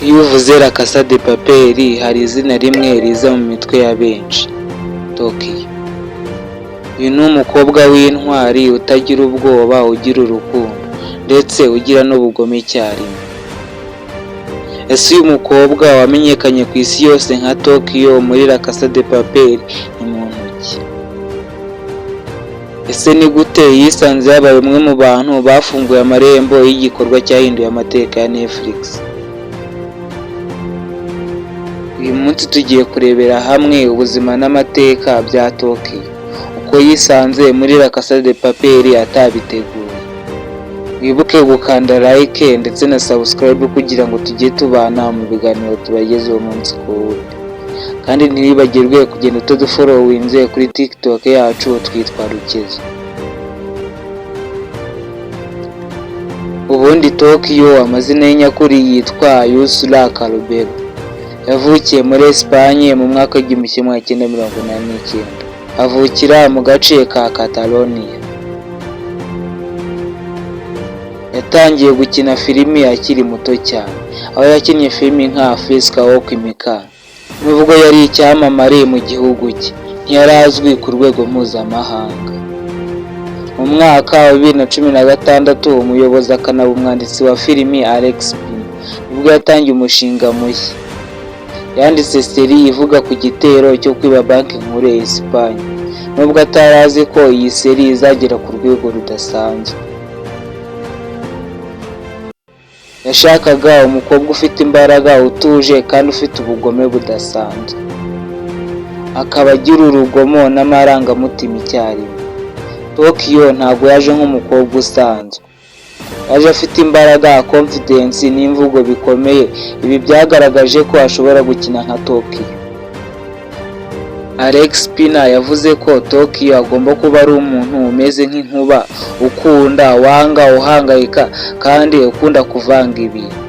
Iyo uvuze La Casa de Papel, hari izina rimwe riza mu mitwe ya benshi: Tokyo. Uyu ni umukobwa w'intwari, utagira ubwoba, ugira urukundo ndetse ugira n'ubugome icyarimwe. Ese uyu mukobwa wamenyekanye ku isi yose nka Tokyo muri La Casa de Papel ni muntu ki? Ese ni gute yisanze yabaye umwe mu bantu bafunguye amarembo y'igikorwa cyahinduye amateka ya Netflix? Uyu munsi tugiye kurebera hamwe ubuzima n'amateka bya Tokyo, uko yisanze muri La Casa de Papel atabiteguye. Wibuke gukanda like ndetse na subscribe kugira ngo tujye tubana mu biganiro tubagezaho umunsi ku wundi. Kandi ntiwibagirwe kugenda utadufollowinze kuri TikTok yacu, twitwa Rukezo. Ubundi Tokyo, amazina ye nyakuri yitwa Úrsula Corberó. Yavukiye muri Espagne mu mwaka w'1989. Avukira mu gace ka Catalonia. Yatangiye gukina filimi akiri muto cyane, aho yakinnye filimi nka Física o Química. Nubwo yari icyamamare mu gihugu cye, ntiyari azwi ku rwego mpuzamahanga. Mu mwaka wa 2016, umuyobozi akanaba umwanditsi wa filimi Alex Pina nibwo yatangiye umushinga mushya. Yanditse série ivuga ku gitero cyo kwiba Banki Nkuru ya Espagne, nubwo atari azi ko iyi série izagera ku rwego rudasanzwe. Yashakaga umukobwa ufite imbaraga, utuje kandi ufite ubugome budasanzwe, akaba agira urugomo n'amarangamutima icyarimwe. Tokyo ntabwo yaje nk'umukobwa usanzwe. Yaje afite imbaraga, confidence n'imvugo bikomeye. Ibi byagaragaje ko ashobora gukina nka Tokyo. Alex Pina yavuze ko Tokyo agomba kuba ari umuntu umeze nk'inkuba, ukunda, wanga, uhangayika kandi ukunda kuvanga ibintu.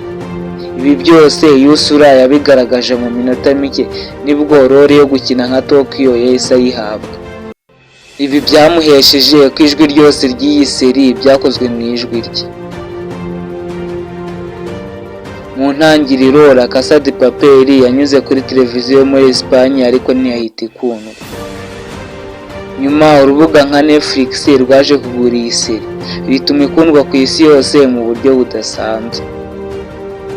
Ibi byose Úrsula yabigaragaje mu minota mike, nibwo role yo gukina nka Tokyo yahise ayihabwa. Ibi byamuhesheje ko ijwi ryose ry'iyi série byakozwe mu ijwi rye. Mu ntangiriro, La Casa de Papel yanyuze kuri televiziyo yo muri Espagne, ariko ntiyahita ikundwa. Nyuma urubuga nka Netflix rwaje kugura iyi série, bituma ikundwa ku isi yose mu buryo budasanzwe.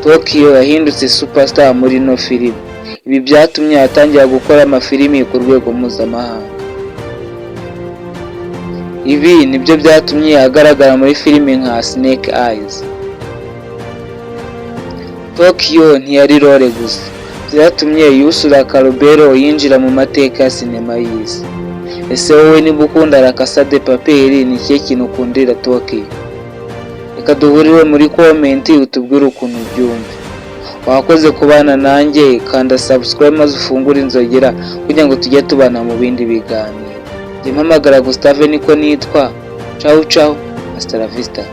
Tokyo yahindutse superstar muri ino filime. Ibi byatumye atangira gukora amafilimi ku rwego mpuzamahanga. Ibi nibyo byatumye agaragara muri filimi nka Snake Eyes. Tokyo ntiyari role gusa, byatumye Úrsula Corberó yinjira mu mateka ya sinema y'isi. Ese wowe, niba ukunda La Casa de Papel, ni ikihe kintu ukundira Tokyo? Reka duhurire muri comment utubwire ukuntu ubyumva. Wakoze kubana nanjye, kanda subscribe maze ufungure inzogera kugira ngo tujye tubana mu bindi biganiro. Njye mpamagara Gustave niko nitwa. Ciao ciao, hasta la vista.